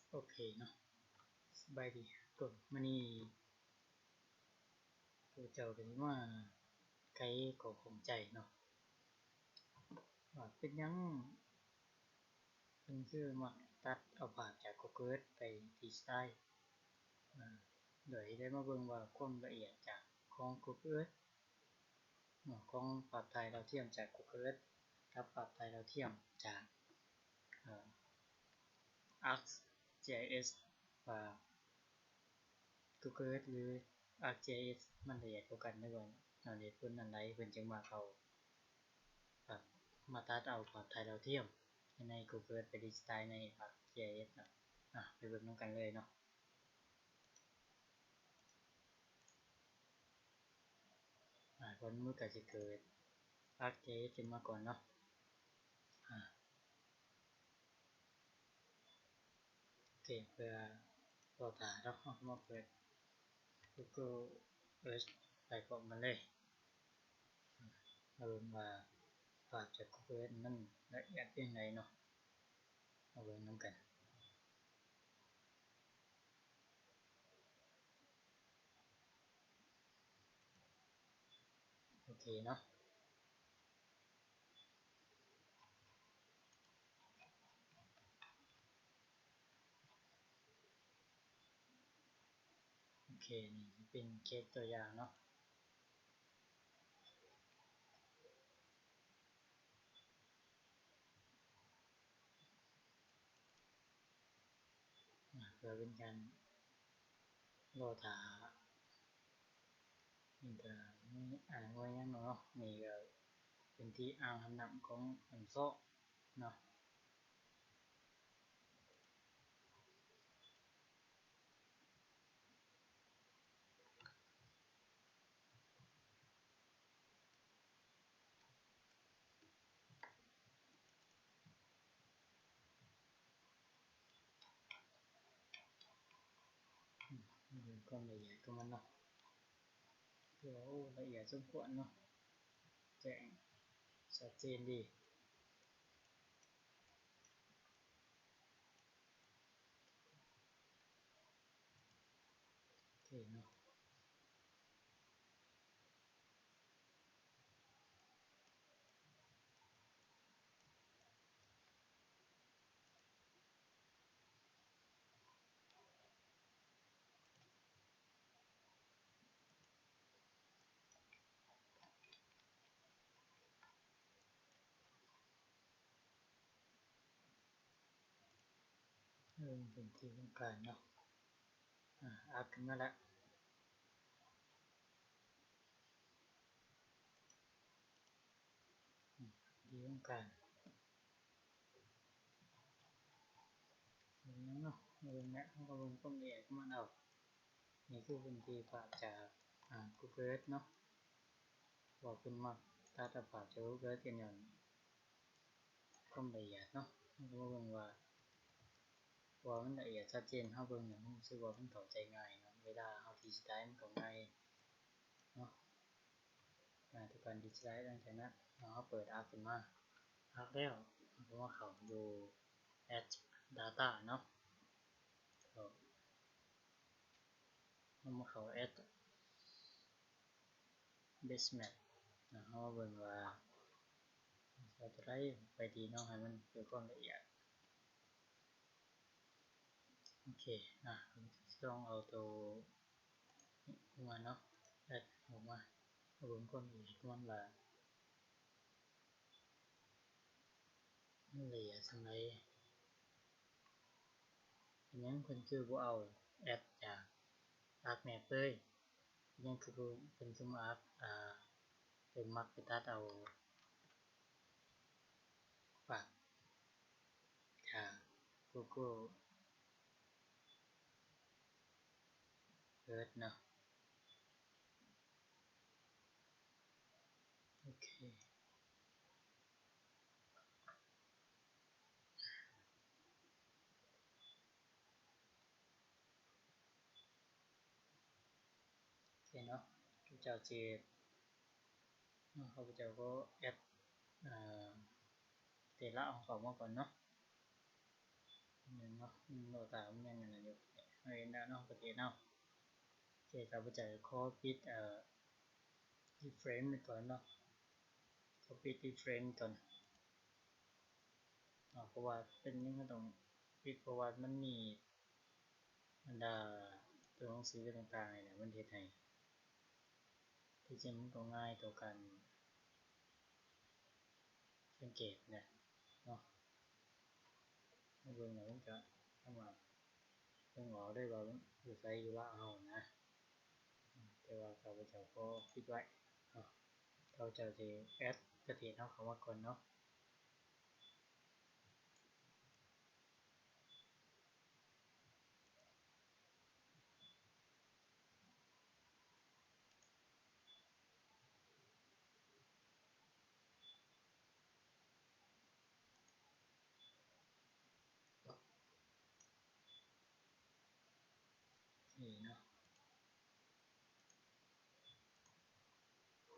ໂອເຄເນາະ ສະບາຍດີທຸກຄົນ ມື້ນີ້ພວກເຈົ້າກໍຊິມາໄຂຂໍ້ຂ້ອງໃຈເນາະ ວ່າເປັນຫຍັງເພິ່ນຄືມັກຕັດເອົາພາບຈາກ Google Earth ໄປ Digitize ອາ ໂດຍໄດ້ມາເບິ່ງວ່າຄວາມລະອຽດຈາກຂອງ Google Earth ເນາະ ຂອງພາບຖ່າຍດາວທຽມຈາກ Google Earth ກັບພາບຖ່າຍດາວທຽມຈາກ ເອີ ArcGIS ວ່າ Google Earth ຫຼື ArcGIS ມັນລະອຽດກວ່າກັນ ຫຼືວ່າ ເຫດຜົນອັນໃດເພິ່ນຈຶ່ງມາເອົາ ມາຕັດເອົາພາບຖ່າຍດາວທຽມໃນ Google Earth ໄປ Digitize ໃນ ArcGIS ເນາະ. ອາ ໄປເບິ່ງນຳກັນເລີຍເນາະ. ອາ ກ່ອນອື່ນກໍຊິເປີດ ArcGIS ຂຶ້ນມາກ່ອນເນາະ. ອາ ໂອເຄ ເພື່ອລໍຖ້າເນາະ ເຮົາກໍມາເປີດ Google Earth ໄປພ້ອມກັນເລີຍ. ມາເບິ່ງວ່າພາບຈາກ Google Earth ມັນລະອຽດເປັນຈັ່ງໃດເນາະ ມາເບິ່ງນຳກັນ. ໂອເຄເນາະ ໂອເຄ ນີ້ເປັນເຄສຕົວຢ່າງເນາະ. ອາ ເພື່ອເປັນການລໍຖ້າ ມັນກະມີອ່າງໜ່ວຍຫຍັງເນາະ ນີ້ກະເປັນທີ່ອ່າງອາບນ້ຳຂອງແມ່ນຊອກເນາະ. ອືມ ເບິ່ງຄວາມລະອຽດຂອງມັນເນາະ ຖືວ່າ ໂອ້ ລະອຽດສົມຄວນເນາະ ແຈ້ງຊັດເຈນດີ. ໂອເຄເນາະ ເອີ ເປັນທີ່ຕ້ອງການເນາະ ອາ ອັບຂຶ້ນມາລະ ອືມ ທີ່ຕ້ອງການ ເບິ່ງເນາະ ເບິ່ງແລ້ວ ເຮົາກໍເບິ່ງຄວາມລະອຽດຂອງມັນເອົາ. ນີ້ຄືພື້ນທີ່ພາບຈາກ ອາ Google Earth ເນາະ ເພາະວ່າເພິ່ນມັກຕັດເອົາພາບຈາກ Google Earth ກັນຍ້ອນຄວາມລະອຽດເນາະ. ເຮົາກໍມາເບິ່ງວ່າ ເພາະວ່າມັນລະອຽດຊັດເຈນ ເຮົາເບິ່ງແລ້ວເຮົາຮູ້ສຶກວ່າມັນເຂົ້າໃຈງ່າຍເນາະ ເວລາເຮົາ Digitize ມັນກໍງ່າຍເນາະ. ອ່າ ທຸກການ Digitize ຫຼັງຈາກນັ້ນເຮົາເປີດ Arc ຂຶ້ນມາ Arc ແລ້ວເຮົາກໍມາເຂົ້າຢູ່ Add Data ເນາະ ເຮົາມາເຂົ້າ Add Base Map ເນາະ ເຮົາມາເບິ່ງວ່າເອົາຕົວໃດໄປດີເນາະ ໃຫ້ມັນເກີດຄວາມລະອຽດ. ໂອເຄ ອ່າ ລອງເອົາໂຕ ອອກມາເນາະ ແອັດອອກມາ ເບິ່ງຄວາມລະອຽດຂອງມັນວ່າມັນລະອຽດສ່ຳໃດ. ເປັນຫຍັງເພິ່ນຄືບໍ່ເອົາແອັດຈາກ ArcMap ເລີຍ? ເປັນຫຍັງຄືບໍ່ ເພິ່ນຄືບໍ່ອັບ ອ່າ ເພິ່ນມັກໄປຕັດເອົາ ປາກ ຈາກ Google Earth ເນາະ. ໂອເຄ ໂອເຄເນາະ ເຈົ້າຊິ ເນາະ ຂ້າພະເຈົ້າກໍແອັດ ເອີ ແຕ່ລະຂອງເຂົາມາກ່ອນເນາະ. ແມ່ນເນາະ ໂດຕາມັນຍັງອັນນັ້ນຢູ່ ເຮົາເຫັນແລ້ວເນາະ ປະເທດເຮົາ. ໂອເຄ ຂ້າພະເຈົ້າຂໍປິດ ເອີ keyframe ໄວ້ກ່ອນເນາະ ຂໍປິດ keyframe ກ່ອນເນາະ ເພາະວ່າເປັນຫຍັງເຮົາຕ້ອງປິດ ເພາະວ່າມັນມີ ບັນດາຕົວໜັງສືຕ່າງໆນີ້ແຫຼະ ມັນເຮັດໃຫ້ ທີ່ຈິງມັນກໍງ່າຍຕໍ່ການສັງເກດນະເນາະ. ມາເບິ່ງແລ້ວມັນກະສາມາດເບິ່ງອອກໄດ້ວ່າຢູ່ໃສ ຢູ່ລາວເຮົານະ. ແຕ່ວ່າຂ້າພະເຈົ້າຂໍປິດໄວ້ເນາະ ຂ້າພະເຈົ້າຊິແອັດປະເທດເຮົາເຂົ້າມາກ່ອນເນາະ. ນີ້ເນາະ ໂອ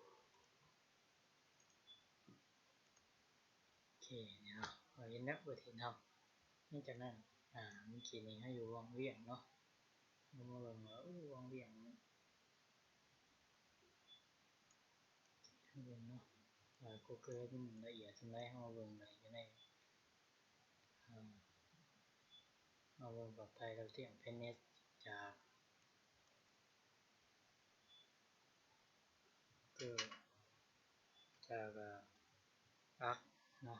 ເຄ ນີ້ເນາະ ເຮົາເຫັນແລ້ວປະເທດເຮົາ. ຫຼັງຈາກນັ້ນ ອາ ເມື່ອກີ້ນີ້ເຮົາຢູ່ວັງວຽງເນາະ ເຮົາມາເບິ່ງວ່າ ໂອ້ ວັງວຽງ ເບິ່ງເນາະ ວ່າ Google ມັນລະອຽດສ່ຳໃດ ເຮົາມາເບິ່ງໄດ້ຢູ່ໃນ ເອີ ເຮົາເບິ່ງປອບໄທ ແລ້ວ Brightness ຈາກ Google ຈາກ ເອີ Arc ເນາະ.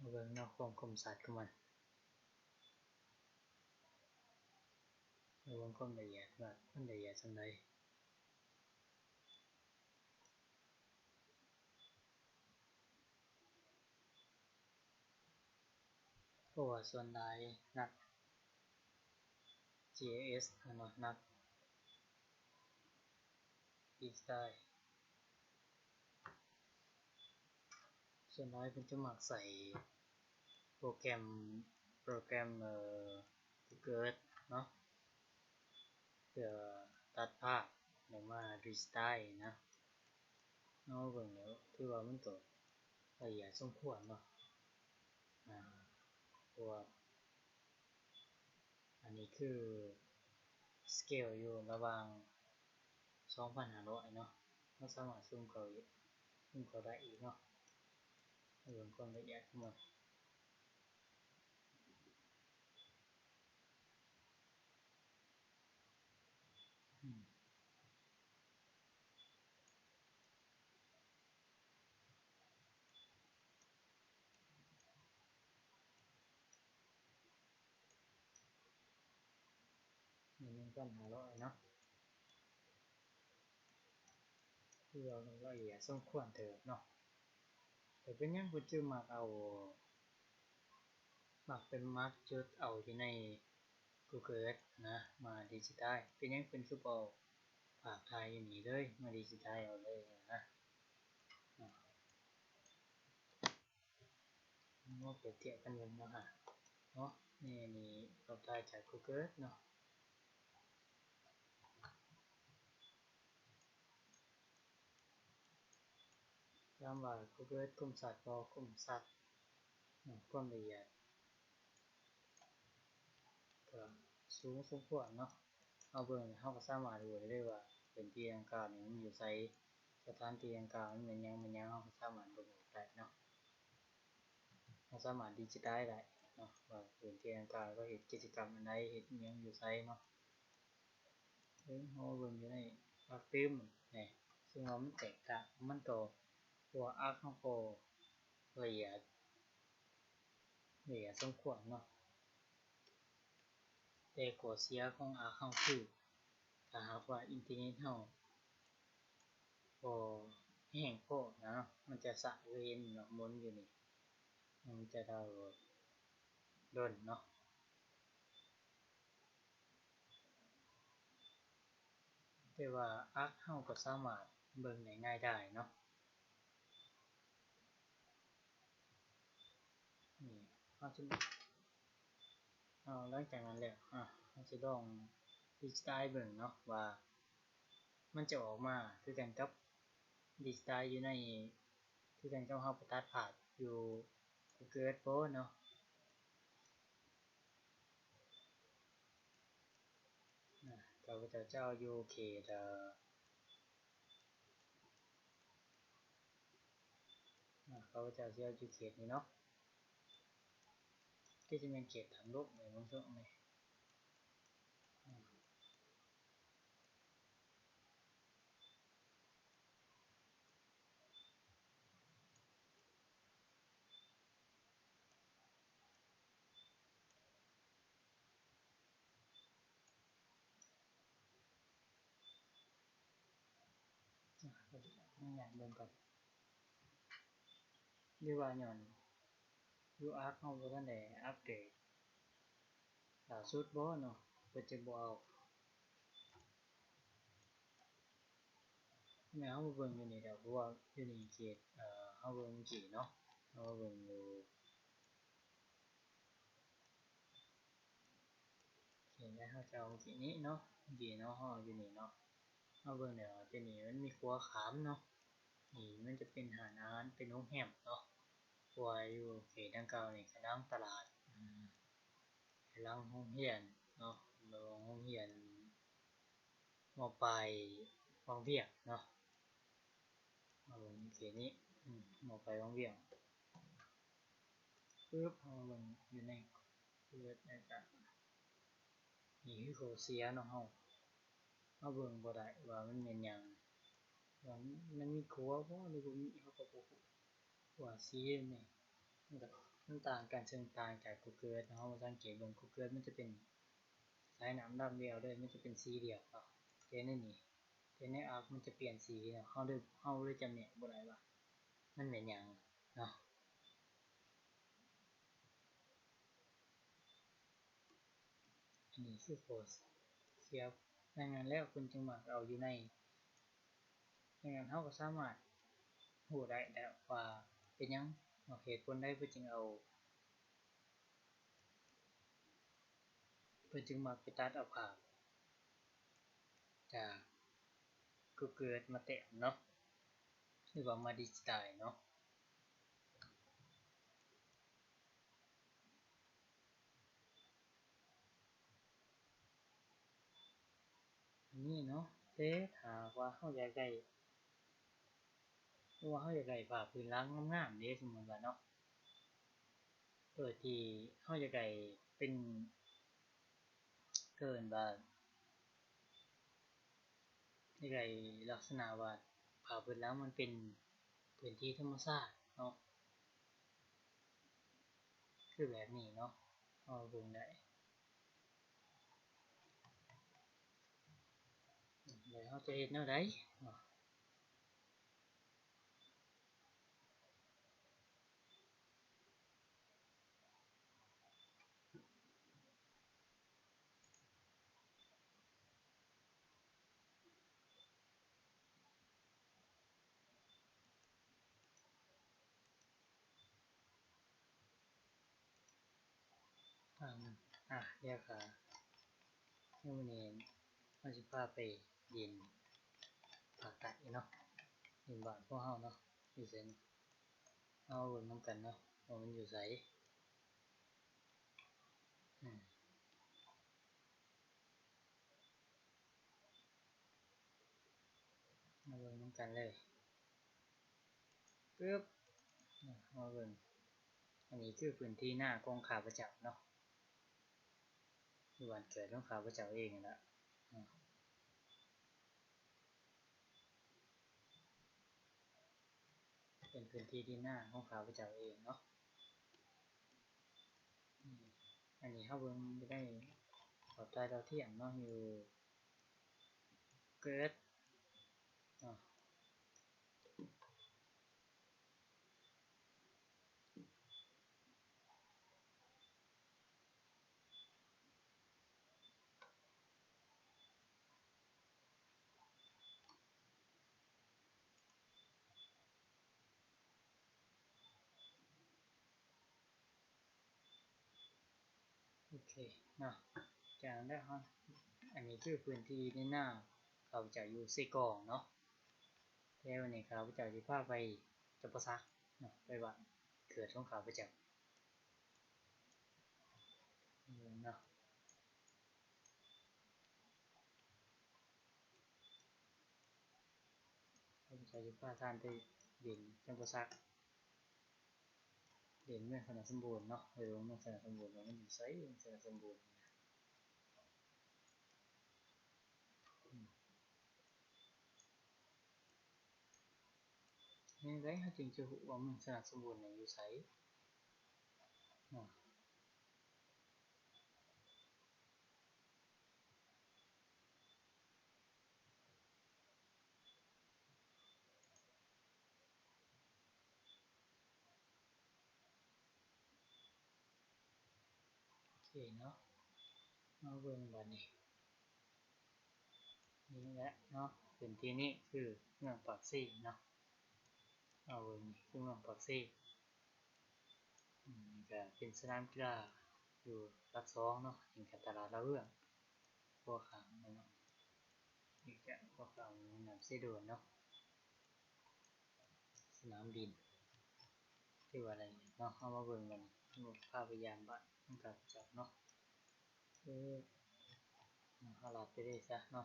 ມາເບິ່ງເນາະ ຄວາມຄົມຊັດຂອງມັນ ມາເບິ່ງຄວາມລະອຽດວ່າມັນລະອຽດສ່ຳໃດ. ເພາະວ່າສ່ວນຫຼາຍນັກ GIS ເນາະ ນັກ Digitile ສ່ວນຫຼາຍເພິ່ນຈະມັກໃຊ້ໂປຣແກຣມ ໂປຣແກຣມ ເອີ Google Earth ເນາະ ເພື່ອຕັດພາບ ແລ້ວມາ Digitile ນະ. ເຮົາເບິ່ງແລ້ວຖືວ່າມັນກໍລະອຽດສົມຄວນເນາະ ອາ ເພາະວ່າ ອັນນີ້ຄື scale ຢູ່ລະຫວ່າງ ສອງພັນຫ້າຮ້ອຍເນາະ ເຮົາສາມາດຊູມເຂົ້າອີກ ຊູມເຂົ້າໄດ້ອີກເນາະ ເບິ່ງຄວາມລະອຽດຂອງມັນ. ອືມ ນີ້ ໜຶ່ງພັນຫ້າຮ້ອຍເນາະ ຄືວ່າມັນລະອຽດສົມຄວນເຕີບເນາະ. ແຕ່ເປັນຫຍັງເພິ່ນຈຶ່ງມັກເອົາ ມັກເປັນ ມັກຈົດເອົາຢູ່ໃນ Google Earth ນະ ມາ Digitile ເປັນຫຍັງເພິ່ນຄືບໍ່ເອົາພາບຖ່າຍຢູ່ນີ້ເລີຍ ມາ Digitile ເອົາເລີຍນະ. ເຮົາມາປຽບທຽບກັນເບິ່ງເນາະ ເນາະ ນີ້ ນີ້ພາບຖ່າຍຈາກ Google Earth ເນາະ. ຖາມວ່າ Google Earth ຄົມຊັດບໍ່? ຄົມຊັດເນາະ ຄວາມລະອຽດກໍສູງສົມຄວນເນາະ. ເຮົາເບິ່ງ ເຮົາກໍສາມາດຮູ້ໄດ້ເລີຍວ່າພື້ນທີ່ດັ່ງກ່າວນີ້ມັນຢູ່ໃສ ສະຖານທີ່ດັ່ງກ່າວມັນແມ່ນຫຍັງ ແມ່ນຫຍັງ ເຮົາກໍສາມາດເບິ່ງອອກໄດ້ເນາະ. ເຮົາສາມາດ Digitile ໄດ້ເນາະ ວ່າພື້ນທີ່ດັ່ງກ່າວເຂົາເຮັດກິດຈະກຳອັນໃດ ເຮັດຫຍັງຢູ່ໃສເນາະ. ເບິ່ງ ເຮົາເບິ່ງຢູ່ໃນ Arc ຕື່ມນີ້ ເຊິ່ງວ່າມັນແຕກຕ່າງ ມັນກໍ ຕົວ Arc ເຮົາກໍລະອຽດ ລະອຽດສົມຄວນເນາະ. ແຕ່ຂໍ້ເສຍຂອງ Arc ເຮົາຄື ຖ້າຫາກວ່າອິນເຕີເນັດເຮົາບໍ່ແຮງພໍນະເນາະ ມັນຈະຊ້າ ຄືເຫັນເນາະ ໝູນຢູ່ນີ້ ມັນຈະດາວໂຫຼດດົນເນາະ. ແຕ່ວ່າ Arc ເຮົາກໍສາມາດເບິ່ງໄດ້ງ່າຍດາຍເນາະ. ນີ້ ເຮົາຈະ ເຮົາຈະ ເອົາ ຫຼັງຈາກນັ້ນແລ້ວ ອາ ເຮົາຊິລອງດີຈິຕາຍເບິ່ງເນາະ ວ່າມັນຈະອອກມາຄືກັນກັບດີຈິຕາຍຢູ່ໃນ ຄືກັນກັບເຮົາໄປຕັດພາບຢູ່ Google Earth ບໍ່ເນາະ. ອາ ຂ້າພະເຈົ້າຈະເອົາຢູ່ເຂດ ອາ ອາ ຂ້າພະເຈົ້າຊິເອົາຢູ່ເຂດນີ້ເນາະ ຄືຈະແມ່ນເຂດທາງລົບນີ້ ເບິ່ງຊ່ວງນີ້. ອາ ເບິ່ງກ່ອນ ຫຼືວ່າຍ້ອນ ຢູ່ Arc ເຮົາບໍ່ທັນໄດ້ອັບເດດລ່າສຸດບໍ່ເນາະ ເພິ່ນຈຶ່ງບໍ່ເອົາ. ແມ່ນ ເຮົາມາເບິ່ງຢູ່ນີ້ດອກ ເພາະວ່າຢູ່ນີ້ເຂດ ເອີ ເຮົາເບິ່ງເມື່ອກີ້ເນາະ ເຮົາມາເບິ່ງຢູ່ ໂອເຄ ແລ້ວເຮົາຈະເອົາເຂດນີ້ເນາະ ເຂດເນາະ ເຮົາເອົາຢູ່ນີ້ເນາະ ເຮົາເບິ່ງແລ້ວ ໂຕນີ້ມັນມີຂົວຂ້າມເນາະ ນີ້ມັນຈະເປັນຮ້ານອາຫານ ເປັນໂຮງແຮມເນາະ ເພາະວ່າຢູ່ເຂດດັ່ງກ່າວນີ້ກຳລັງຕະຫຼາດ ອາ ຫຼັງໂຮງຮຽນເນາະ ໂຮງຮຽນ ມ.ປາຍວັງວຽງເນາະ ເອົາເຂດນີ້ ອາ ມ.ປາຍວັງວຽງ ປຶບ ເຮົາເບິ່ງຢູ່ໃນ Google Earth ນີ້ຄືຂໍ້ເສຍເນາະ ເຮົາ ເຮົາເບິ່ງບໍ່ໄດ້ວ່າມັນແມ່ນຫຍັງ ວ່າມັນມີຂົວບໍ່ ຫຼືບໍ່ມີ ເຮົາກໍບໍ່ຮູ້ ຂົວສີນີ້ ມັນກໍ ມັນຕ່າງກັນ ເຊິ່ງຕ່າງຈາກ Google Earth ເຮົາມາສັງເກດເບິ່ງ Google Earth ມັນຈະເປັນສາຍນ້ຳດຳດຽວເລີຍ ມັນຈະເປັນສີດຽວເນາະ ແຕ່ໃນນີ້ ແຕ່ໃນ Arc ມັນຈະປ່ຽນສີເນາະ ເຮົາເລີຍ ເຮົາເລີຍຈຳແນກບໍ່ໄດ້ວ່າມັນແມ່ນຫຍັງເນາະ. ອັນນີ້ຄືຂໍ້ເສຍ ດັ່ງນັ້ນແລ້ວເພິ່ນຈຶ່ງມັກເອົາຢູ່ໃນ ດັ່ງນັ້ນເຮົາກໍສາມາດຮູ້ໄດ້ແລ້ວວ່າເປັນຫຍັງເນາະ ເຫດຜົນໃດເພິ່ນຈຶ່ງເອົາ ເພິ່ນຈຶ່ງມັກໄປຕັດເອົາພາບຈາກ Google Earth ມາແຕ້ມເນາະ ຫຼືວ່າມາດີຈິຕາຍເນາະ. ອັນນີ້ເນາະ ແຕ່ຖ້າວ່າເຮົາຢາກໄດ້ ຫຼືວ່າເຮົາຢາກໄດ້ພາບພື້ນຫຼັງງາມໆເດ້ ສົມມຸດວ່າເນາະ ໂດຍທີ່ເຮົາຢາກໄດ້ເປັນ ເອີ້ນວ່າ ຢາກໄດ້ລັກສະນະວ່າພາບພື້ນຫຼັງມັນເປັນພື້ນທີ່ທຳມະຊາດເນາະ ຄືແບບນີ້ເນາະ ເຮົາເບິ່ງໄດ້ ແລ້ວເຮົາຈະເຮັດແນວໃດເນາະ? ອາ ອາ ດຽວກະ ມື້ນີ້ເຮົາຊິພາໄປຫຼິ້ນພາກໃຕ້ເນາະ ຫຼິ້ນບ້ານພວກເຮົາເນາະ ຢູ່ໃສ ເຮົາເບິ່ງນຳກັນເນາະ ວ່າມັນຢູ່ໃສ ອືມ. ມາເບິ່ງນຳກັນເລີຍ ປຶບ ມາເບິ່ງ ອັນນີ້ຄືພື້ນທີ່ນາຂອງຂ້າພະເຈົ້າເນາະ ຢູ່ບ້ານເກີດຂອງຂ້າພະເຈົ້າເອງຫັ້ນລະ ເປັນພື້ນທີ່ດິນນາຂອງຂ້າພະເຈົ້າເອງເນາະ ອັນນີ້ເຮົາເບິ່ງຢູ່ໃນ ພາບຖ່າຍດາວທຽມເນາະ ຢູ່ເກີດເນາະ. ໂອເຄ ເຄເນາະ ຈາກນັ້ນແລ້ວເຮົາ ອັນນີ້ຄືພື້ນທີ່ໃນນາ ຂ້າພະເຈົ້າຢູ່ເຊກອງເນາະ ແຕ່ວັນນີ້ຂ້າພະເຈົ້າຊິພາໄປຈຳປາສັກເນາະ ໄປບ້ານເກີດຂອງຂ້າພະເຈົ້າເນາະ. ຂ້າພະເຈົ້າຊິພາທ່ານໄປຫຼິ້ນຈຳປາສັກ ຫຼິ້ນເມືອງຊະນະສົມບູນເນາະ ໄປເບິ່ງເມືອງຊະນະສົມບູນວ່າມັນຢູ່ໃສ ເມືອງຊະນະສົມບູນນີ້ນະ. ອືມ ແນວໃດເຮົາຈຶ່ງຈະຮູ້ວ່າເມືອງຊະນະສົມບູນນີ້ຢູ່ໃສເນາະ? ໂອເຄເນາະ ມາເບິ່ງບາດນີ້ ນີ້ແຫຼະເນາະ ເປັນທີ່ນີ້ຄືເມືອງປາກເຊເນາະ ເອົາເບິ່ງນີ້ຄືເມືອງປາກເຊ. ອືມ ນີ້ກະເປັນສະໜາມກິລາຢູ່ຫຼັກສອງເນາະ ເຫັນກັບຕະຫຼາດລາວເຮືອງ ຂົວຂ້າມເນາະ ນີ້ກະຂົວຂ້າມແມ່ນ້ຳເຊໂດນເນາະ ສະໜາມບິນ ຖືວ່າໄດ້ເນາະ. ເຮົາມາເບິ່ງກັນ ພາໄປຢາມບ້ານຂອງຂ້າພະເຈົ້າເນາະ ເອີ ເຮົາລັດໄປເລີຍຊະເນາະ.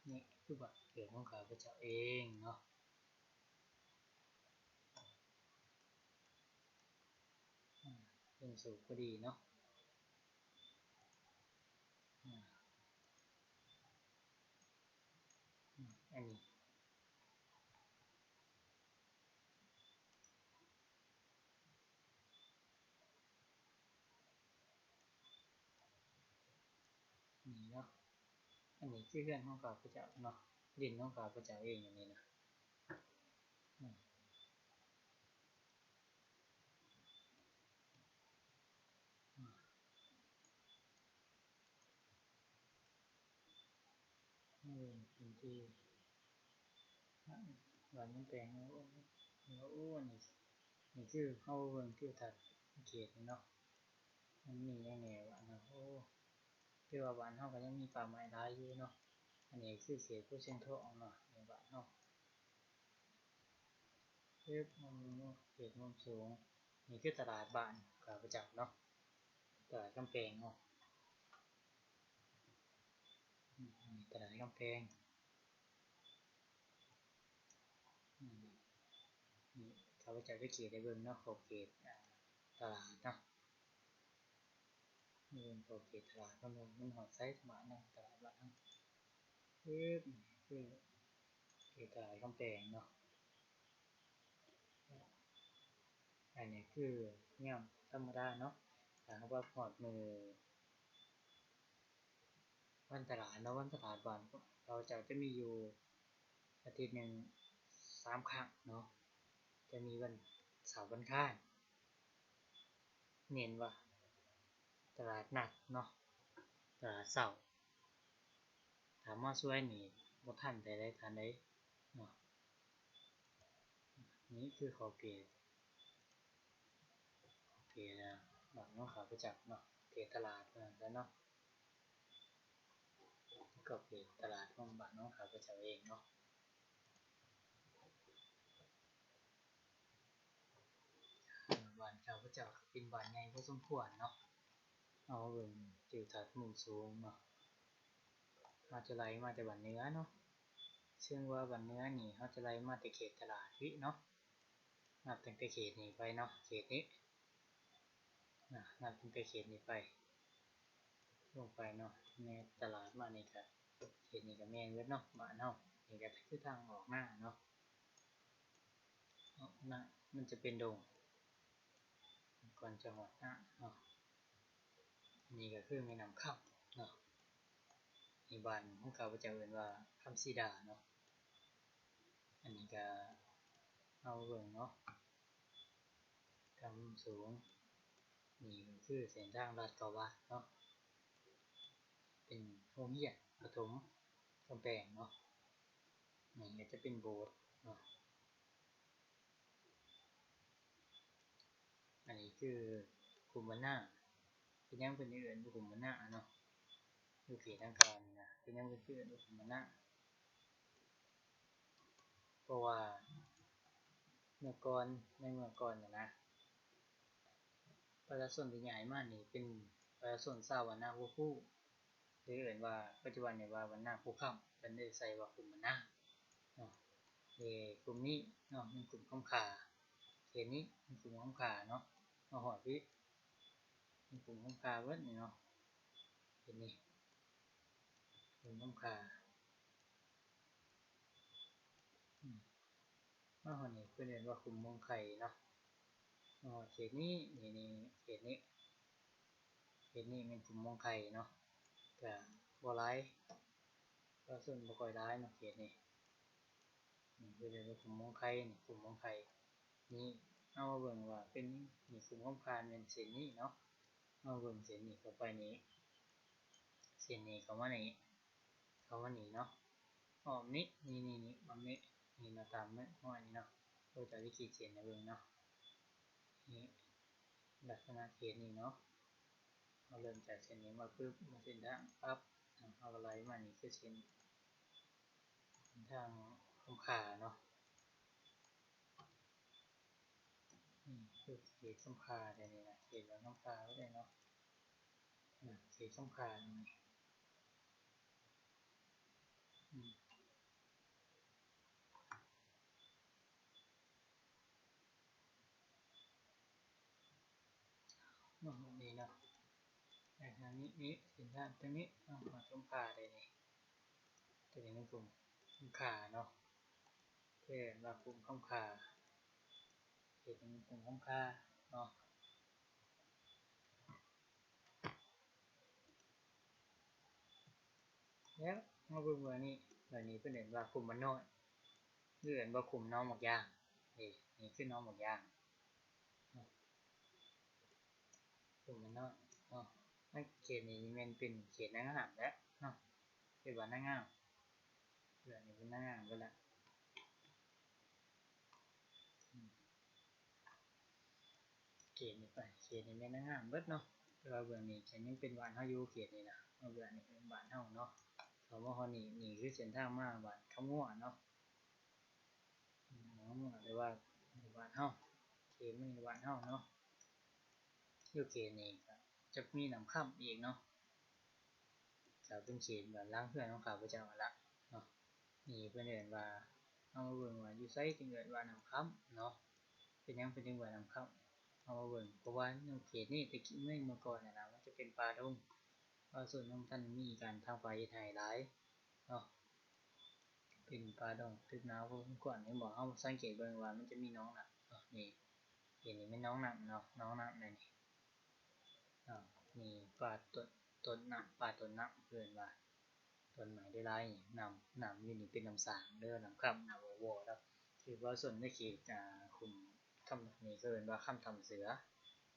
ນີ້ຄືບ້ານເກີດຂອງຂ້າພະເຈົ້າເອງເນາະ ອາ ເປັນໂສກພໍດີເນາະ ອາ ອືມ ອັນນີ້ ນີ້ເນາະ ອັນນີ້ຄືເຮືອນຂອງຂ້າພະເຈົ້າເນາະ ດິນຂອງຂ້າພະເຈົ້າເອງອັນນີ້ນະ ອືມ. ອືມ ເປັນທີ່ ບ້ານນ້ຳແປງ ໂອ້ ນີ້ຄືເຮົາເບິ່ງທິວທັດເຂດນີ້ເນາະ ມັນມີຫຍັງແດ່ບ້ານເຮົາ ໂອ້ ແຕ່ວ່າບ້ານເຮົາກໍຍັງມີປ່າໄມ້ຫຼາຍຢູ່ເນາະ ອັນນີ້ຄືເຂດພູຊຽງທອງເນາະ ໃນບ້ານເຮົາ. ເຂດໂນນສູງ ນີ້ຄືຕະຫຼາດບ້ານຂ້າພະເຈົ້າເນາະ ຕະຫຼາດກຳແພງເນາະ ອືມ ຕະຫຼາດກຳແພງ ອືມ ນີ້ ຂ້າພະເຈົ້າຈະຂີດໃຫ້ເບິ່ງເນາະ ຂອບເຂດ ອາ ຕະຫຼາດເນາະ. ນີ້ເປັນຂອບເຂດຕະຫຼາດເນາະ ມັນຮອດໃສ ປະມານນັ້ນ ຕະຫຼາດບ້ານເຮົາ ປຶບ ຄືເຂດຕະຫຼາດກຳແພງເນາະ ອັນນີ້ຄືຍາມທຳມະດາເນາະ ຖ້າຫາກວ່າຮອດມື້ ວັນຕະຫຼາດເນາະ ວັນຕະຫຼາດບ້ານເຂົາເຈົ້າຈະມີຢູ່ອາທິດໜຶ່ງສາມຄັ້ງເນາະ ຈະມີວັນເສົາວັນຄານ ເນັ້ນວ່າຕະຫຼາດນັດເນາະ ຕະຫຼາດເຊົ້າ ຖ້າມາສວຍນີ້ບໍ່ທັນແທ້ໃດທ່ານເອີຍເນາະ. ນີ້ຄືຂອບເຂດ ຂອບເຂດບ້ານຂອງຂ້າພະເຈົ້າເນາະ ເຂດຕະຫຼາດວ່າຊັ້ນຊະເນາະ ຂອບເຂດຕະຫຼາດຂອງບ້ານຂອງຂ້າພະເຈົ້າເອງເນາະ. ບ້ານຂ້າພະເຈົ້າກໍເປັນບ້ານໃຫຍ່ພໍສົມຄວນເນາະ ເຮົາເບິ່ງທິວທັດມຸມສູງເນາະ ເຮົາຈະໄລ່ມາແຕ່ບ້ານເໜືອເນາະ ເຊິ່ງວ່າບ້ານເໜືອນີ້ເຮົາຈະໄລ່ມາແຕ່ເຂດຕະຫຼາດພີ້ເນາະ ນັບຕັ້ງແຕ່ເຂດນີ້ໄປເນາະ ເຂດນີ້ ນະ ນັບຕັ້ງແຕ່ເຂດນີ້ໄປ ລົງໄປເນາະ ແມ່ນຕະຫຼາດມານີ້ກະ ເຂດນີ້ກະແມ່ນເບິດເນາະ ບ້ານເຮົາ ນີ້ກະຄືທາງອອກນາເນາະ ອອກນາ ມັນຈະເປັນດົງ ກ່ອນຈະຮອດນາເນາະ. ນີ້ກະຄືແມ່ນ້ຳຄຳເນາະ ນີ້ບ້ານຂອງຂ້າພະເຈົ້າເອີ້ນວ່າຄຳສີດາເນາະ. ອັນນີ້ກະເຮົາເບິ່ງເນາະ ກຳສູງ ນີ້ກະຄືເສັ້ນທາງລັດເຂົ້າວັດເນາະ ເປັນໂຮງຮຽນປະຖົມກຳແພງເນາະ. ນີ້ກະຈະເປັນໂບດເນາະ ຄືຂຸມບັນນາ. ເປັນຫຍັງເພິ່ນເອີ້ນວ່າຂຸມບັນນາເນາະ? ຢູ່ເຂດດັ່ງກ່າວນີ້ນະ ເປັນຫຍັງເພິ່ນເອີ້ນວ່າຂຸມບັນນາ? ເພາະວ່າເມື່ອກ່ອນ ໃນເມື່ອກ່ອນຫັ້ນນະ ປະຊາຊົນທີ່ຍ້າຍມານີ້ເປັນປະຊາຊົນຊາວວັນນະຫົວພູ ຫຼືເອີ້ນວ່າປັດຈຸບັນນີ້ວ່າວັນນະພູຄຳ ເພິ່ນເລີຍໃສ່ວ່າຂຸມບັນນາເນາະ. ເອີ ຂຸມນີ້ເນາະ ແມ່ນຂຸມຄຳຄ່າ ເຂດນີ້ແມ່ນຂຸມຄຳຄ່າເນາະ. ມາຮອດພີ້ ແມ່ນຂຸມຄຳຄ່າເບິດນີ້ເນາະ ເຂດນີ້ ຂຸມຄຳຄ່າ. ອືມ ມາຮອດນີ້ເພິ່ນເອີ້ນວ່າຂຸມມົງໄຄເນາະ. ມາຮອດເຂດນີ້ ນີ້ ນີ້ ເຂດນີ້ ເຂດນີ້ແມ່ນຂຸມມົງໄຄເນາະ ກະບໍ່ຫຼາຍ ປະຊາຊົນບໍ່ຄ່ອຍຫຼາຍເນາະເຂດນີ້. ນີ້ເພິ່ນເອີ້ນວ່າຂຸມມົງໄຄ ຂຸມມົງໄຄ. ນີ້ເຮົາມາເບິ່ງວ່າເປັນ ນີ້ຂຸມຄຳຄ່າແມ່ນເສັ້ນນີ້ເນາະ. ເຮົາເບິ່ງເສັ້ນນີ້ເຂົ້າໄປນີ້ ເສັ້ນນີ້ເຂົ້າມານີ້ ເຂົ້າມານີ້ເນາະ ອ້ອມນີ້ ນີ້ ນີ້ ອ້ອມນີ້ ນີ້ເນາະ ຕາມຮອຍນີ້ເນາະ. ໂອ້ ຈະໄດ້ຂີດເສັ້ນໃຫ້ເບິ່ງເນາະ ນີ້ ລັກສະນະເຂດນີ້ເນາະ. ເຮົາເລີ່ມຈາກເສັ້ນນີ້ມາປຶບ ມາເສັ້ນທາງປັບ ເຮົາກໍໄລ່ມາ ນີ້ຄືເສັ້ນ ເສັ້ນທາງຄຳຄ່າເນາະ. ນີ້ຄືເຂດຄຳຄ່າເດ້ນີ້ນະ ເຂດເມືອງຄຳຄ່າເດ້ເນາະ ເຂດຄຳຄ່ານີ້. ອືມ ເນາະ ນີ້ເນາະ ໄປທາງນີ້ ນີ້ ເສັ້ນທາງຕົງນີ້ ເຮົາມາຊົມຜາໄດ້ນີ້ ຕົວນີ້ແມ່ນກຸ່ມຄຳຄ່າເນາະ ເອີ້ນວ່າກຸ່ມຄຳຄ່າ ເຂດນີ້ກຸ່ມຄຳຄ່າເນາະ. ແລ້ວມາເບິ່ງເບື້ອງນີ້ ເບື້ອງນີ້ເພິ່ນເອີ້ນວ່າຂຸມບ້ານນ້ອຍ ຫຼືເອີ້ນວ່າຂຸມໜອງໝາກຢາງ. ນີ້ ນີ້ຄືໜອງໝາກຢາງ ຂຸມບ້ານນ້ອຍເນາະ. ໃນເຂດນີ້ແມ່ນເປັນເຂດນາງງາມແຫຼະເນາະ ເຂດບ້ານນາງງາມ. ເຂດນີ້ເປັນນາງງາມເບິດລະ ເຂດນີ້ໄປ ເຂດນີ້ແມ່ນນາງງາມເບິດເນາະ. ແຕ່ວ່າເບື້ອງນີ້ຈະຍັງເປັນບ້ານເຮົາຢູ່ ເຂດນີ້ນະ ເບື້ອງນີ້ເປັນບ້ານເຮົາເນາະ. ເຂົ້າມາຮອດນີ້ ນີ້ຄືເສັ້ນທາງມາບ້ານຄຳງົວເນາະ ຄຳງົວ ຫຼືວ່າບ້ານເຮົາ ເຂດນີ້ບ້ານເຮົາເນາະ. ຢູ່ເຂດນີ້ກໍຈະມີນ້ຳຄຳອີກເນາະ ກໍເປັນເຂດບ້ານຫຼັງເຮືອນຂອງຂ້າພະເຈົ້າຫັ້ນລະເນາະ. ນີ້ເພິ່ນເອີ້ນວ່າ ເຮົາມາເບິ່ງວ່າຢູ່ໃສຈຶ່ງເອີ້ນວ່ານ້ຳຄຳເນາະ. ເປັນຫຍັງເພິ່ນຈຶ່ງວ່ານ້ຳຄຳ ເຮົາມາເບິ່ງ. ເພາະວ່າຢູ່ເຂດນີ້ແຕ່ກີ້ ໃນເມື່ອກ່ອນຫັ້ນນະ ມັນຈະເປັນປ່າດົງ ປະຊາຊົນຍັງບໍ່ທັນມີການທາງປ່າເຮັດໄຮ່ຫຼາຍເນາະ ເປັນປ່າດົງ ຕຶບໜາວພໍສົມຄວນ. ເຫັນບໍ່ ເຮົາສັງເກດເບິ່ງວ່າມັນຈະມີໜອງນ້ຳເນາະ ນີ້ ເຂດນີ້ແມ່ນໜອງນ້ຳເນາະ ໜອງນ້ຳແມ່ນນີ້ ເນາະ ມີປ່າຕົ້ນ ຕົ້ນນ້ຳ ປ່າຕົ້ນນ້ຳ ເອີ້ນວ່າຕົ້ນໄມ້ໄດ້ຫຼາຍ. ນ້ຳ ນ້ຳຢູ່ນີ້ເປັນນ້ຳສ້າງເດີ ນ້ຳຄຳ ນ້ຳວໍໆ ແລ້ວຄືວ່າສ່ວນໃນເຂດ ອ່າ ຂຸມຄຳນີ້ເຂົາເອີ້ນວ່າຄຳຖ້ຳເສືອ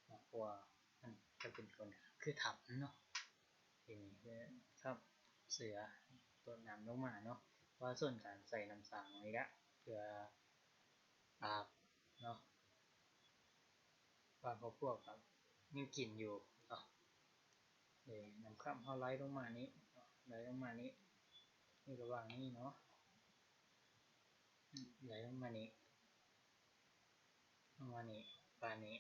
ເນາະ ເພາະວ່າມັນຈະເປັນຄົນຄືຖ້ຳເນາະ. ທີນີ້ຄືຖ້ຳເສືອ ຕົ້ນນ້ຳລົງມາເນາະ ວ່າສ່ວນການໃສ່ນ້ຳສ້າງນີ້ແຫຼະ ເພື່ອອາບເນາະ ບາງຄອບຄົວກໍຍັງກິນຢູ່ເນາະ. ເອີ ນ້ຳຄຳເຮົາໄຫຼລົງມານີ້ເນາະ ໄຫຼລົງມານີ້ ໃນລະຫວ່າງນີ້ເນາະ ໄຫຼລົງມານີ້ ປະມານນີ້ ປານນີ້.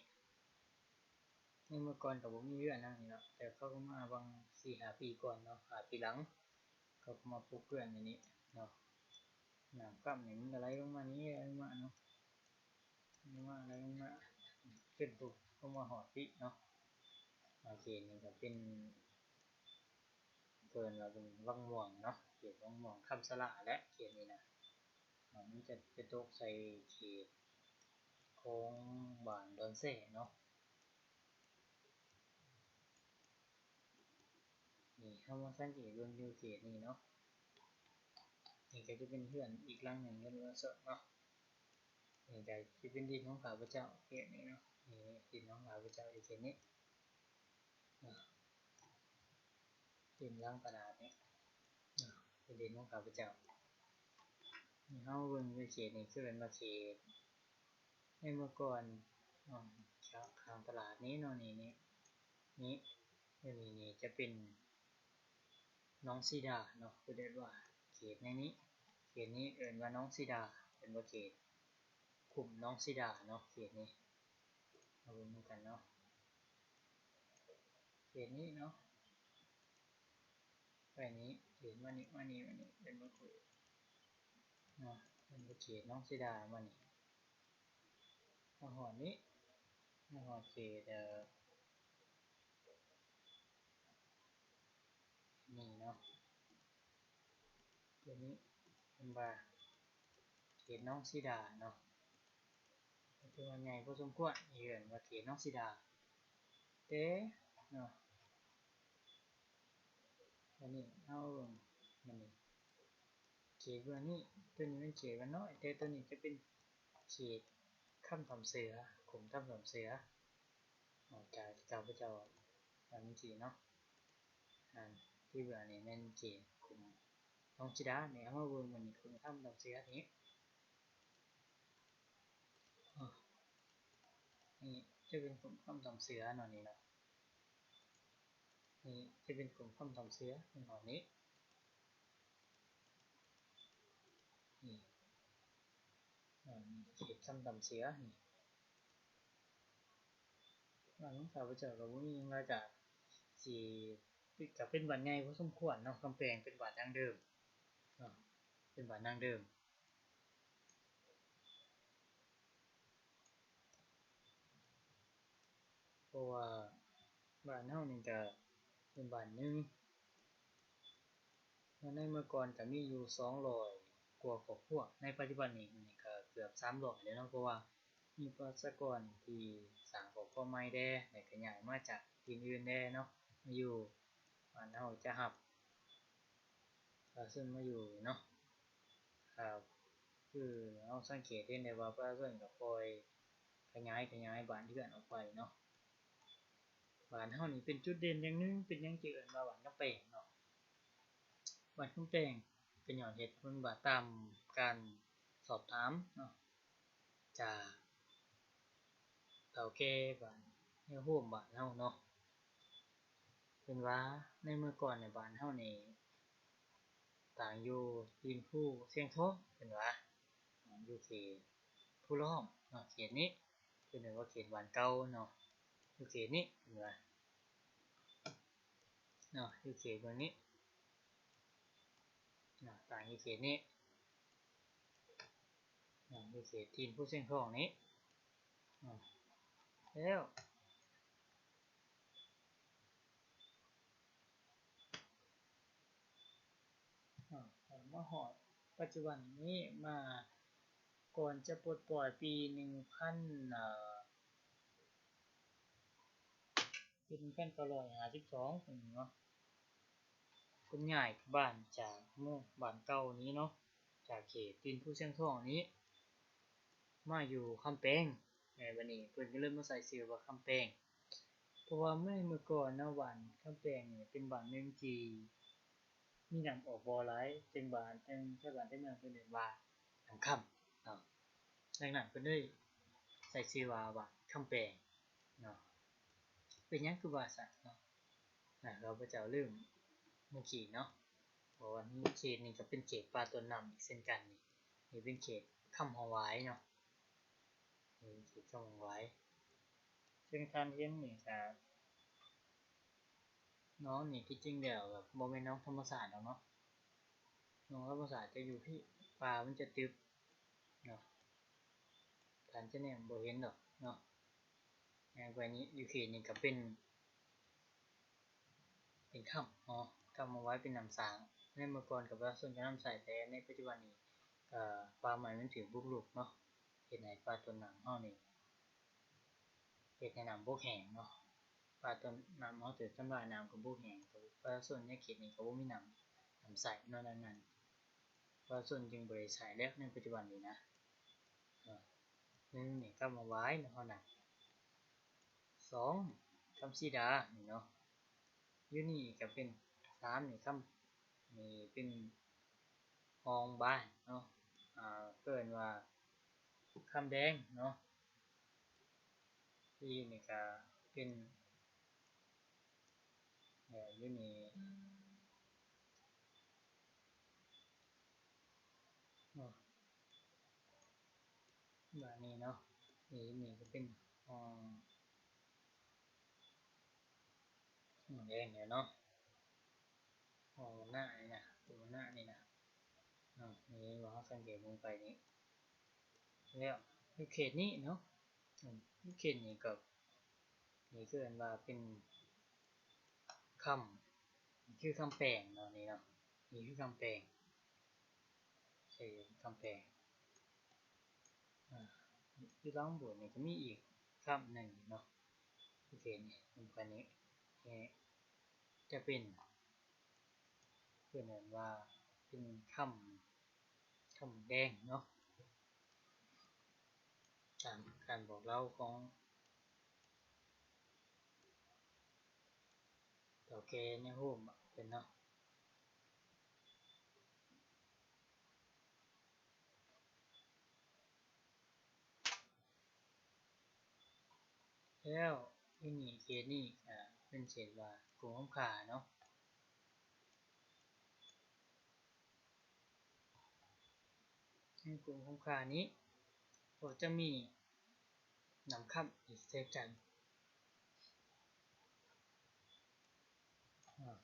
ໃນເມື່ອກ່ອນກໍບໍ່ມີເຮືອນຫຍັງນີ້ເນາະ ແຕ່ເຂົາກໍມາຫວ່າງສີ່ຫ້າປີກ່ອນເນາະ ຫ້າປີຫຼັງ ເຂົາກໍມາປຸກເຮືອນຢູ່ນີ້ເນາະ. ນ້ຳຄຳນີ້ມັນກໍໄຫຼລົງມານີ້ ໄຫຼລົງມາເນາະ ໄຫຼລົງມາ ໄຫຼລົງມາ ຂຶ້ນປຸບ ລົງມາຮອດພີ້ເນາະ. ໂອເຄ ນີ້ກໍເປັນ ເອີ້ນວ່າເປັນວັງມ່ວງເນາະ ເຂດວັງມ່ວງຄຳສະຫຼາແຫຼະ ເຂດນີ້ນະ. ມັນຈະໄປຕົກໃສ່ເຂດຂອງບ້ານດອນແຊເນາະ. ນີ້ເຮົາມາສັງເກດເບິ່ງຢູ່ເຂດນີ້ເນາະ ນີ້ກໍຈະເປັນເຮືອນອີກຫຼັງໜຶ່ງ ເຮືອນປະຊາຊົນເນາະ. ນີ້ກໍຈະເປັນດິນຂອງຂ້າພະເຈົ້າເຂດນີ້ເນາະ ນີ້ດິນຂອງຂ້າພະເຈົ້າຢູ່ເຂດນີ້ເນາະ ດິນຫຼັງຂະໜາດນີ້ເນາະ ເປັນດິນຂອງຂ້າພະເຈົ້າ. ນີ້ເຮົາເບິ່ງຢູ່ເຂດນີ້ ຄືເອີ້ນວ່າເຂດ ໃນເມື່ອກ່ອນເນາະ ເຂ ຂ້າງຕະຫຼາດນີ້ເນາະ ນີ້ ນີ້ ນີ້ ຢູ່ນີ້ນີ້ຈະເປັນໜອງສີດາເນາະ ເພິ່ນເອີ້ນວ່າເຂດໃນນີ້ ເຂດນີ້ເອີ້ນວ່າໜອງສີດາ ເອີ້ນວ່າເຂດຄຸ້ມໜອງສີດາເນາະ ເຂດນີ້ ມາເບິ່ງນຳກັນເນາະ ເຂດນີ້ເນາະ ໄປນີ້ ເຂດມານີ້ ມານີ້ ມານີ້ ເອີ້ນວ່າເຂດເນາະ ເອີ້ນວ່າເຂດໜອງສີດາ ມານີ້ ມາຮອດນີ້ ມາຮອດເຂດ ເອີ ນີ້ເນາະ ຕົວນີ້ເພິ່ນວ່າເຂດໜອງສີດາເນາະ ກໍຖືວ່າໃຫຍ່ພໍສົມຄວນ ເອີ້ນວ່າເຂດໜອງສີດາ ແຕ່ເນາະ ອັນນີ້ເຮົາເບິ່ງ ອັນນີ້ເຂດເບື້ອງນີ້ ຕົວນີ້ແມ່ນເຂດບ້ານນ້ອຍ ແຕ່ຕົວນີ້ຈະເປັນເຂດຖ້ຳຕຳເສືອ ຄຸ້ມຖ້ຳຕຳເສືອ ອອກຈາກທີ່ຂ້າພະເຈົ້າວ່າເມື່ອກີ້ເນາະ ອັນທີ່ເບື້ອງນີ້ແມ່ນເຂດຄຸ້ມໜອງສີດາ ນີ້ເຮົາມາເບິ່ງ ອັນນີ້ຄຸ້ມຖ້ຳຕຳເສືອນີ້ ນີ້ຈະເປັນຄຸ້ມຖ້ຳຕຳເສືອເນາະ ນີ້ເນາະ ນີ້ຈະເປັນຄຸ້ມຖ້ຳຕຳເສືອ ເຫັນບໍ່ນີ້ ນີ້ ເຂດຖ້ຳຕຳເສືອນີ້ ບ້ານຂອງຂ້າພະເຈົ້າກໍບໍ່ມີຫຍັງຫຼາຍ ກະຊິ ກະເປັນບ້ານໃຫຍ່ພໍສົມຄວນເນາະ ຄຳແປງເປັນບ້ານດັ້ງເດີມເນາະ ເປັນບ້ານດັ້ງເດີມ ເພາະວ່າບ້ານເຮົານີ້ກະເປັນບ້ານໜຶ່ງ ໃນເມື່ອກ່ອນກະມີຢູ່ສອງຮ້ອຍກວ່າຄອບຄົວ ໃນປັດຈຸບັນນີ້ ນີ້ກະເກືອບສາມຮ້ອຍແລ້ວເນາະ ເພາະວ່າມີປະຊາກອນທີ່ສ້າງຄອບຄົວໃໝ່ແດ່ ແລ້ວກະຍ້າຍມາຈາກຖິ່ນອື່ນແດ່ເນາະ ມາຢູ່ບ້ານເຮົາ ຈະຮັບປະຊາຊົນມາຢູ່ເນາະ ຄືເຮົາສັງເກດເຫັນໄດ້ວ່າປະຊາຊົນກໍຄ່ອຍຂະຫຍາຍ ຂະຫຍາຍບ້ານເຮືອນອອກໄປເນາະ. ບ້ານເຮົານີ້ເປັນຈຸດເດັ່ນຢ່າງໜຶ່ງ ເປັນຫຍັງຈຶ່ງເອີ້ນວ່າບ້ານຄຳແປງເນາະ ບ້ານຄຳແປງ ກໍຍ້ອນເຫດຜົນວ່າຕາມການສອບຖາມເນາະ ຈາກເຖົ້າແກ່ບ້ານ ແນວໂຮມບ້ານເຮົາເນາະ ເພິ່ນວ່າໃນເມື່ອກ່ອນນີ້ ບ້ານເຮົານີ້ຕັ້ງຢູ່ຕີນພູຊຽງທອງ ເພິ່ນວ່າ ຢູ່ເຂດພູລ້ອມເນາະ ເຂດນີ້ ເພິ່ນເອີ້ນວ່າເຂດບ້ານເກົ່າເນາະ ຢູ່ເຂດນີ້ ເພິ່ນວ່າ ເນາະ ຢູ່ເຂດເບື້ອງນີ້ ເນາະ ຕັ້ງຢູ່ເຂດນີ້ ເນາະ ຢູ່ເຂດຕີນພູຊຽງທອງນີ້ ເນາະ ແລ້ວ ເນາະ ມາຮອດປັດຈຸບັນນີ້ ມາ ກ່ອນຈະປົດປ່ອຍປີໜຶ່ງພັນ ເອີ ປີໜຶ່ງພັນເກົ້າຮ້ອຍຫ້າສິບສອງເນາະ ເພິ່ນຍ້າຍບ້ານຈາກໝູ່ບ້ານເກົ່ານີ້ເນາະ ຈາກເຂດຕີນພູຊຽງທອງນີ້ ມາຢູ່ຄຳແປງ ແລ້ວບາດນີ້ເພິ່ນກໍເລີຍມາໃສ່ຊື່ວ່າຄຳແປງ ເພາະວ່າໃນເມື່ອກ່ອນເນາະ ບ້ານຄຳແປງນີ້ເປັນບ້ານໜຶ່ງທີ່ ມີນ້ຳອອກບໍ່ຫຼາຍ ເຊິ່ງບ້ານ ເຊິ່ງຊາວບ້ານໃນເມືອງເພິ່ນເອີ້ນວ່ານ້ຳຄຳເນາະ ດັ່ງນັ້ນເພິ່ນເລີຍໃສ່ຊື່ວ່າບ້ານຄຳແປງເນາະ ເປັນຫຍັງຄືວ່າຊັ້ນເນາະ ຂ້າພະເຈົ້າລືມເມື່ອກີ້ເນາະ ເພາະວ່າເຂດນີ້ກໍເປັນເຂດປ່າຕົ້ນນ້ຳອີກເຊັ່ນກັນ ນີ້ ນີ້ເປັນເຂດຄຳຫອງຫວາຍເນາະ ນີ້ເປັນເຂດຄຳຫອງຫວາຍ ເຊິ່ງທ່ານເຫັນນີ້ກໍ ໜອງນີ້ທີ່ຈິງແລ້ວກໍບໍ່ແມ່ນໜອງທຳມະຊາດດອກເນາະ ໜອງທຳມະຊາດຈະຢູ່ພີ້ ປ່າມັນຈະຕຶບເນາະ ທ່ານຈະແນມບໍ່ເຫັນດອກເນາະ ແນມໄປນີ້ ຢູ່ເຂດນີ້ກໍເປັນ ເປັນຖ້ຳເນາະ ຖ້ຳເອົາໄວ້ເປັນນ້ຳສ້າງ ໃນເມື່ອກ່ອນກໍປະຊາຊົນກໍນຳໃຊ້ ແຕ່ໃນປັດຈຸບັນນີ້ ເອີ ປ່າໄມ້ມັນຖືກບຸກລຸກເນາະ ເຮັດໃຫ້ປ່າຕົ້ນນ້ຳເຮົານີ້ ເຮັດໃຫ້ນ້ຳບົກແຫ້ງເນາະ ປ່າຕົ້ນນ້ຳເຮົາຖືກທຳລາຍ ນ້ຳກໍບົກແຫ້ງ ປະຊາຊົນໃນເຂດນີ້ກໍບໍ່ມີນ້ຳ ນ້ຳໃຊ້ເນາະ ດັ່ງນັ້ນປະຊາຊົນຈຶ່ງບໍ່ໄດ້ໃຊ້ແລ້ວໃນປັດຈຸບັນນີ້ນະ ເອີ ໜຶ່ງນີ້ຄຳຫອງຫວາຍເນາະ ເຮົານະ ສອງ ຄຳສີດານີ້ເນາະ ຢູ່ນີ້ກໍເປັນ ສາມນີ້ຄຳ ນີ້ເປັນຮອງບ້ານເນາະ ເອີ້ນວ່າຄຳແດງເນາະ ທີ່ນີ້ກະເປັນ ເອີ ຢູ່ນີ້ເນາະ ບາດນີ້ເນາະ ນີ້ ນີ້ກະເປັນຫ້ອງ ຫ້ອງແດງແລ້ວເນາະ ຫ້ອງໜ້ານີ້ນະ ໂຕໜ້ານີ້ນະ ເນາະ ນີ້ເຫັນບໍ່ ເຮົາສັງເກດເບິ່ງໄປນີ້ ແລ້ວຢູ່ເຂດນີ້ເນາະ ອືມ ຢູ່ເຂດນີ້ກະ ນີ້ຄືເອີ້ນວ່າເປັນຄຳ ນີ້ຄືຄຳແປງເນາະ ນີ້ເນາະ ນີ້ຄືຄຳແປງ ໃຊ້ຄຳແປງ ອາ ຢູ່ຫຼັງບົດນີ້ກະມີອີກຄຳໜຶ່ງເນາະ ໂອເຄ ນີ້ ຄຳນີ້ ນີ້ຈະເປັນ ເພິ່ນເອີ້ນວ່າເປັນຄຳ ຄຳແດງເນາະ ຕາມການບອກເລົ່າຂອງເຖົ້າແກ່ໃນໂຮມເພິ່ນເນາະ ແລ້ວຢູ່ນີ້ ເຂດນີ້ກະເປັນເຂດວ່າກຸ່ມຄຳຄ່າເນາະ ໃນກຸ່ມຄຳຄ່ານີ້ກໍຈະມີນຳຄຳອີກເຊັ່ນກັນ ອາ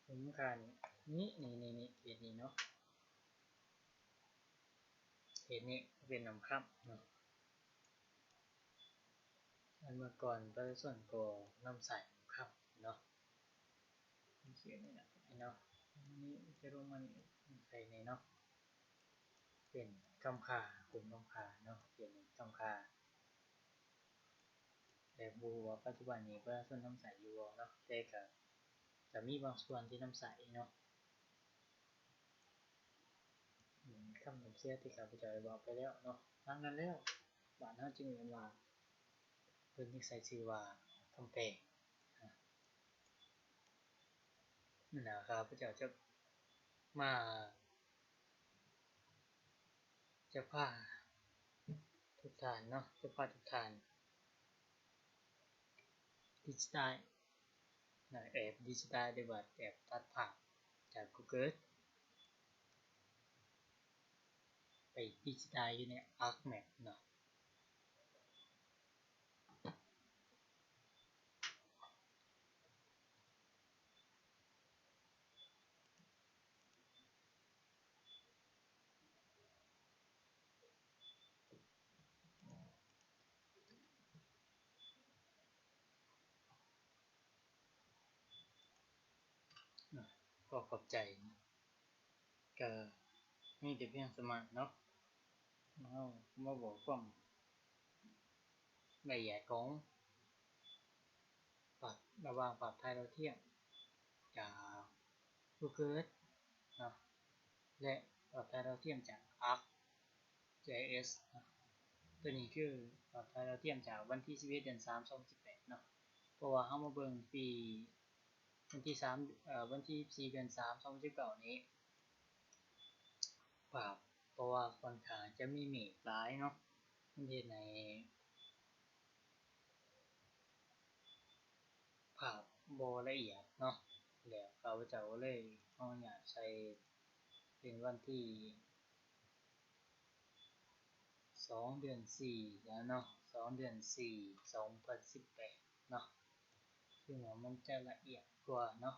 ຄຸ້ມຄ່ານີ້ ນີ້ ນີ້ ນີ້ ນີ້ ເຂດນີ້ເນາະ ເຂດນີ້ເປັນນຳຄຳເນາະ ອັນເມື່ອກ່ອນປະຊາຊົນກໍນຳໃຊ້ນຳຄຳເນາະ ເຂດນີ້ນະເນາະ ນີ້ຈະລົງມານີ້ ໃສ່ນີ້ເນາະ ເປັນຄຳຄ່າ ກຸ່ມຄຳຄ່າເນາະ ເຂດນີ້ຄຳຄ່າ ແຕ່ບໍ່ຮູ້ວ່າປັດຈຸບັນນີ້ປະຊາຊົນນຳໃຊ້ຢູ່ບໍ່ເນາະ ແຕ່ກະ ກະມີບາງສ່ວນທີ່ນຳໃຊ້ເນາະ ອືມ ຄຳນຳເສຍທີ່ຂ້າພະເຈົ້າໄດ້ເວົ້າໄປແລ້ວເນາະ ດັ່ງນັ້ນແລ້ວ ບາດເຮົາຈຶ່ງເອີ້ນວ່າ ເພິ່ນຈຶ່ງໃສ່ຊື່ວ່າຄຳແປງ ອາ ນັ້ນນະ ຂ້າພະເຈົ້າຈະມາ ຈະພາທຸກທ່ານເນາະ ຈະພາທຸກທ່ານດິຈິດາຍ ແອບດິຈິດາຍ ຫຼືວ່າແອບຕັດພາບຈາກ Google ໄປດິຈິດາຍຢູ່ໃນ ArcMap ເນາະ. ຂໍຂອບໃຈ. ກະມີແຕ່ພຽງສ່ຳນັ້ນເນາະ ເຮົາມາບອກຄວາມລະອຽດຂອງ ພາບ ລະຫວ່າງພາບຖ່າຍດາວທຽມຈາກ Google Earth ເນາະ ແລະ ພາບຖ່າຍດາວທຽມຈາກ ArcGIS ເນາະ. ໂຕນີ້ຄືພາບຖ່າຍດາວທຽມຈາກວັນທີສິບເອັດ ເດືອນສາມ ສອງພັນສິບແປດເນາະ ເພາະວ່າເຮົາມາເບິ່ງປີ ວັນທີສາມ ເອີ ວັນທີສິບສີ່ ເດືອນສາມ ສອງພັນສິບເກົ້ານີ້ ພາບ ເພາະວ່າຂ້ອນຂ້າງຈະມີເມກຫຼາຍເນາະ ມັນເຮັດໃຫ້ພາບບໍ່ລະອຽດເນາະ ແລ້ວຂ້າພະເຈົ້າກໍເລີຍຂໍອະນຸຍາດໃສ່ເປັນວັນທີ ສອງ ເດືອນສີ່ ແລ້ວເນາະ ສອງ ເດືອນສີ່ ສອງພັນສິບແປດເນາະ ເຊິ່ງວ່າມັນຈະລະອຽດກວ່າເນາະ.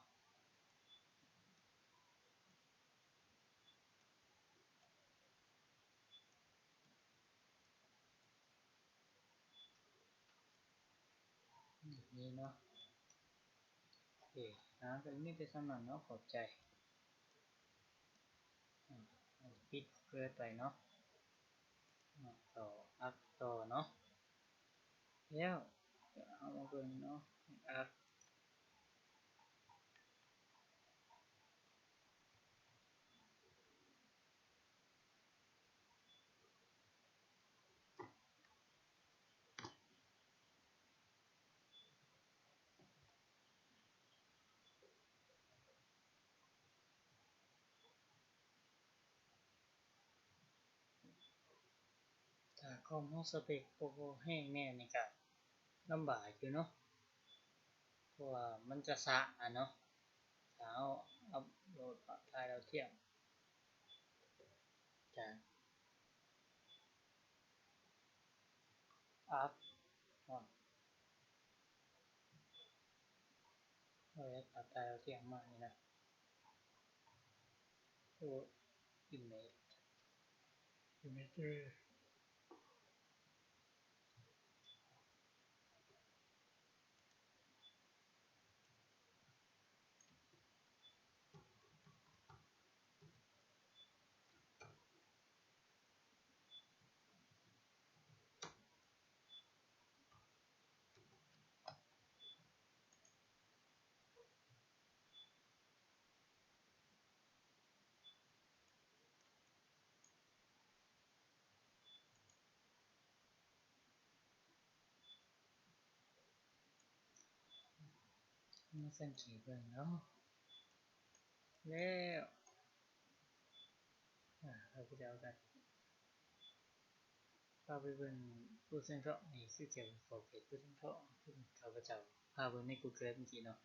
ນີ້ເນາະ ໂອເຄ ອ່າ ກໍມີແຕ່ສ່ຳນັ້ນເນາະ ຂອບໃຈ. ອ່າ ປິດເກີດໄປເນາະ ເນາະ ຕໍ່ ອັກຕໍ່ເນາະ ແລ້ວເຮົາມາເບິ່ງເນາະ ອັກ ຖ້າຄອມເຮົາສະເປັກບໍ່ແຮງແນ່ນີ້ກະ ລຳບາກຢູ່ເນາະ ເພາະວ່າມັນຈະຊ້າເນາະ ຖ້າເຮົາອັບໂຫຼດພາບຖ່າຍດາວທຽມຈາກ ອັບເນາະ ເອົາພາບຖ່າຍດາວທຽມມານີ້ນະ ໂອ້ image image ມາສັງເກດເບິ່ງເນາະ ແລ້ວ ອາ ຂ້າພະເຈົ້າກໍພາໄປເບິ່ງຜູ້ສັງເຄາະ ນີ້ຄືຈະເຂົ້າເຂດຜູ້ສັງເຄາະ ຄືຂ້າພະເຈົ້າພາເບິ່ງໃນ Google ຈັ່ງຊີ້ເນາະ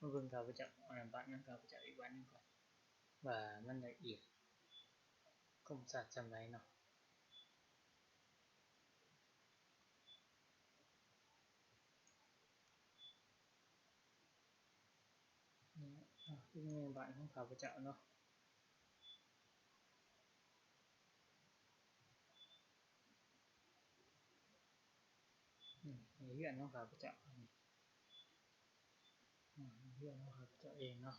ມາເບິ່ງຂ້າພະເຈົ້າ ອັນນັ້ນ ບາດນຳຂ້າພະເຈົ້າອີກບາດໜຶ່ງກ່ອນ ວ່າມັນລະອຽດ ຄົມຊັດສ່ຳໃດເນາະ ນີ້ເນາະ ຄືແມ່ນບ້ານຂອງຂ້າພະເຈົ້າເນາະ ນີ້ເຮືອນຂອງຂ້າພະເຈົ້າ ນີ້ເຮືອນຂອງຂ້າພະເຈົ້າເອງເນາະ.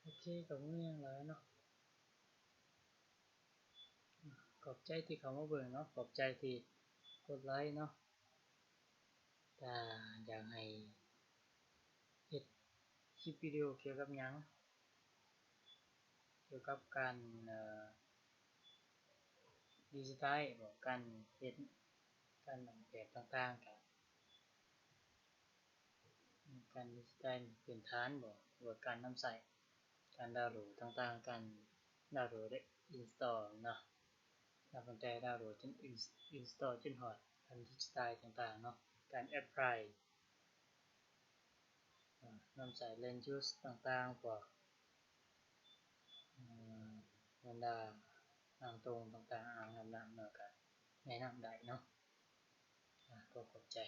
ໂອເຄ ກໍບໍ່ມີຫຍັງຫຼາຍເນາະ ຂອບໃຈທີ່ເຂົ້າມາເບິ່ງເນາະ ຂອບໃຈທີ່ກົດໄລເນາະ ຖ້າຢາກໃຫ້ເຮັດຄລິບວິດີໂອກ່ຽວກັບຫຍັງ ກ່ຽວກັບການ ເອີ ດີໄຊເນາະ ການເຮັດ ການອອກແບບຕ່າງໆ ກະ ການດີໄຊພື້ນຖານບໍ ຫຼືວ່າການນຳໃຊ້ ການດາວໂຫຼດຕ່າງໆ ການດາວໂຫຼດ ແລະ ອິນສະຕໍເນາະ ນັບຕັ້ງແຕ່ດາວໂຫຼດຈົນອິນສະຕໍ ຈົນຮອດການດີໄຊຕ່າງໆເນາະ ການແອັບພລາຍ ນຳໃຊ້ແລນຢູສຕ່າງໆ ພວກ ອາ ບັນດາອ່າງໂຕ່ງຕ່າງໆ ອ່າງອາບນ້ຳ ແລ້ວກະແມ່ນ້ຳໄດ້ເນາະ ອາ ກໍຂອບໃຈ.